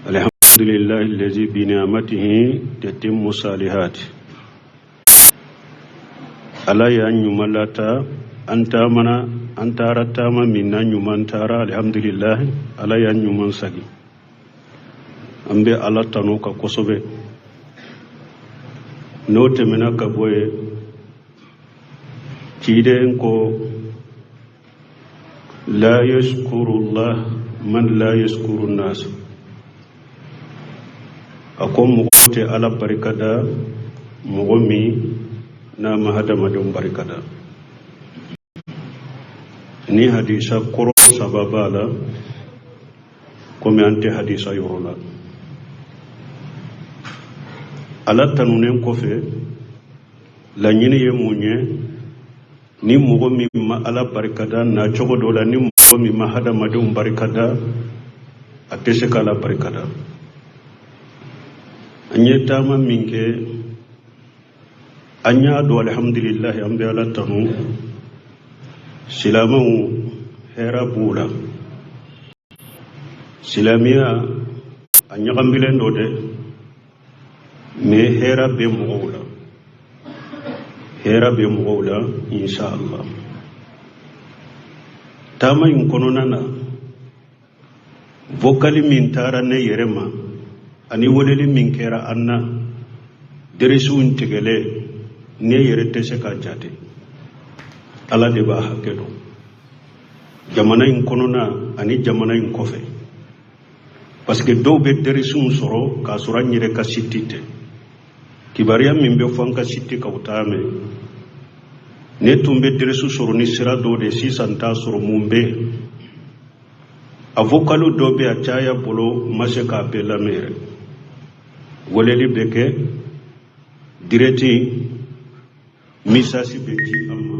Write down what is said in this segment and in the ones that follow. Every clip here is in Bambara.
Alhamdulillahi allazi bi ni'matihi tatimmu salihat. Ala y'an ɲuman lata, an taamana, an taara taama min na, ɲuman taara, alhamdulillah. Ala y'an ɲuman sagi, an bɛ Ala tanu ka kosɛbɛ. N'o tɛmɛna ka bɔ yen, ciden ko: la yashkurullah man la yashkuru nas. A ko mɔgɔ tɛ Ala barikada mɔgɔ min n'a ma hadamadenw barikada. Ni hadisa kɔrɔ saba b'a la, komi an tɛ hadisa yɔrɔ la. Ala tanunen kɔfɛ, laɲini ye mun ye? Ni mɔgɔ min ma Ala barikada na cogo dɔ la, ni mɔgɔ min ma hadamadenw barikada, a tɛ se k'Ala barikada. An ye taama min kɛ, an y'a dɔn, alihamdulilahi, an bɛ Ala tanu, silamɛw hɛrɛ b'u la. Silamɛya a ɲagambilen don dɛ, mais hɛrɛ bɛ mɔgɔw la, hɛrɛ bɛ mɔgɔw la, inshallah. Taama in kɔnɔna na, vocal min taara ne yɛrɛ ma ani weleli min kɛra an na, deresiw tigɛlen, ne yɛrɛ tɛ se k'a jate, Ala de b'a hakɛ dɔn, jamana in kɔnɔna ani jamana in kɔfɛ, parce que dɔw bɛ deresiw sɔrɔ k'a sɔrɔ an yɛrɛ ka site tɛ. Kibaruya min bɛ fɔ an ka site kan, u t'a mɛn. Ne tun bɛ deresi sɔrɔ ni sira dɔw de, sisan t'a sɔrɔ. Mun bɛ yen? A vocal dɔ bɛ a caya bolo, n ma se k'a bɛɛ lamɛn yɛrɛ. Weleli bɛ kɛ direct, message bɛ ci an ma.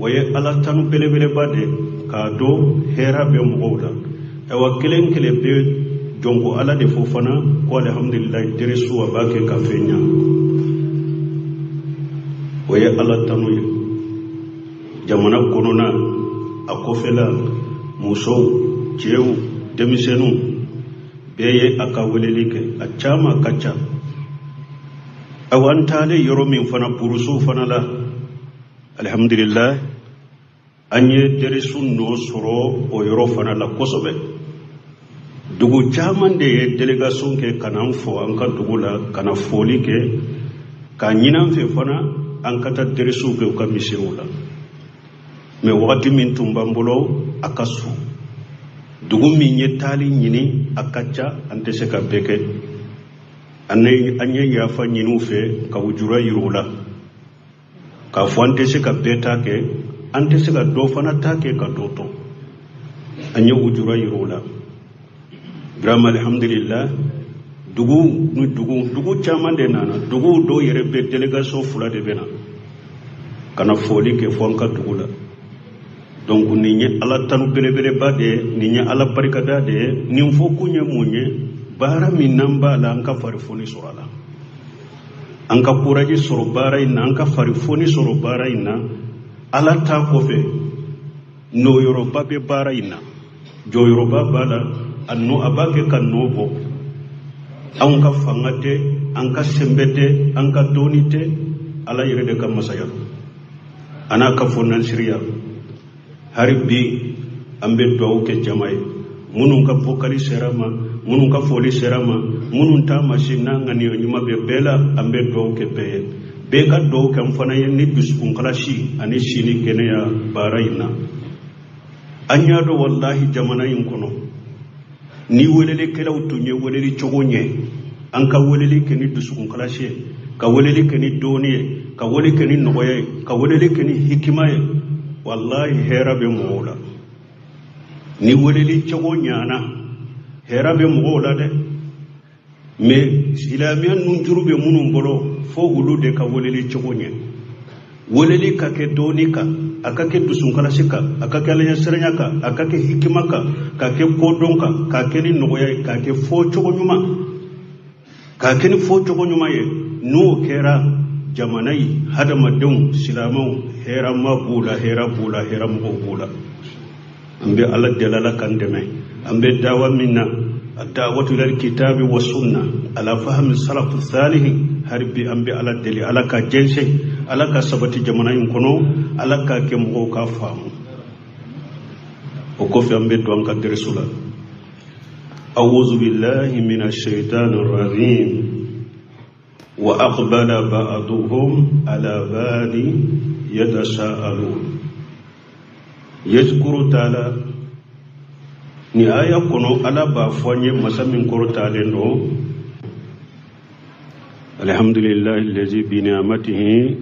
O ye Ala tanu belebeleba de k'a dɔn hɛrɛ bɛ mɔgɔw la. Ayiwa, kelen kelen bɛ jɔnko Ala de fo fana ko alihamudulilayi, deresu a b'a kɛ ka fɛn ɲa. O ye Ala tanu ye. Jamana kɔnɔna, a kɔfɛla, musow, cɛw, denmisɛnninw, bɛɛ ye a ka weleli kɛ, a caman ka ca. Awa, an taalen yɔrɔ min fana, burusow fana la, alihamudulila, an ye deresu nɔ sɔrɔ o yɔrɔ fana la kosɛbɛ. Dugu caman de ye délégation kɛ ka na an fo an ka dugu la, ka na foli kɛ, k'a ɲini an fɛ fana an ka taa deresuw kɛ u ka misiriw la. Mais wagati min tun b'an bolo, a ka su dugu min ye taali ɲini, a ka ca, an tɛ se ka bɛɛ kɛ. An ye yafa ɲini u fɛ, ka ujura yira u la k'a fɔ an tɛ se ka bɛɛ ta kɛ, an tɛ se ka dɔ fana ta kɛ ka dɔ to. An ye ujura yira u la. Vraiment, alhamdulillah, dugu ni dugu, dugu caman de nana. Dugu dɔw yɛrɛ bɛ, délégation fila de bɛ na ka na foli kɛ fo an ka dugu la. Donc nin ye Ala tanu belebeleba de ye, nin ye Ala barikada de ye. Nin fɔ kun ye mun ye? Baara min n'an b'a la, an ka farifoni sɔrɔ a la, an ka courage sɔrɔ baara in na, an ka farifoni sɔrɔ baara in na. Ala ta kɔfɛ, nɔyɔrɔba bɛ baara in na, jɔyɔrɔba b'a la. A nɔ, a b'a kɛ ka nɔ bɔ. Anw ka fanga tɛ, an ka sɛnbɛ tɛ, an ka dɔnni tɛ, Ala yɛrɛ de ka masaya don, a n'a ka fɔ nansiriya. Hari bi an bɛ dugawu kɛ jama ye, minnu ka vocal sera ma, minnu ka foli sera ma, minnu ta ma se, n'a ŋaniya ɲuman bɛ bɛɛ la, an bɛ dugawu kɛ bɛɛ ye. Bɛɛ ka dugawu kɛ an fana ye ni dusukunkalasi ani si ni kɛnɛya baara in na. An y'a dɔn, walahi, jamana in kɔnɔ, ni welelikɛlaw tun ye weleli cogo ɲɛ, an ka weleli kɛ ni dusukunkalasi ye, ka weleli kɛ ni dɔɔni ye, ka wele kɛ ni nɔgɔya ye, ka weleli kɛ ni hikima ye, walahi, hɛrɛ bɛ mɔgɔw la. Ni weleli cogo ɲana, hɛrɛ bɛ mɔgɔw la dɛ. Mais silamɛya nunjuru bɛ minnu bolo, fo olu de ka weleli cogo ɲɛ. Weleli ka kɛ dɔɔni kan, a ka kɛ dusunkalasi kan, a ka kɛ alaɲɛsiranya kan, a ka kɛ hikima kan, ka kɛ kodɔn kan, ka kɛ ni nɔgɔya ye, ka kɛ fɔ cogo ɲuman, k'a kɛ ni fɔ cogo ɲuman ye. N'o kɛra, jamana yi, hadamadenw, silamɛw, hɛrɛma b'u la, hɛrɛ b'u la, hɛrɛ mɔgɔw b'u la. An bɛ Ala deli, Ala k'an dɛmɛ. An bɛ dawa min na, ad-da'watu ila al-kitabi wa sunna ala fahmi salafu salihi. Hali bi an bɛ Ala deli, Ala ka jɛnsɛn, Ala ka sabati jamana in kɔnɔ, Ala k'a kɛ mɔgɔw k'a faamu. O kɔfɛ, an bɛ don an ka dɛrɛso la. Awuzu billahi minash shaitani rajim. Wa aqbala ba'duhum ala ba'di yatasaalun. Yazkuru taala, ni aya kɔnɔ, Ala b'a fɔ an ye, masa min kɔrɔtalen don. Alhamdulillahi allazi bi ni'matihi.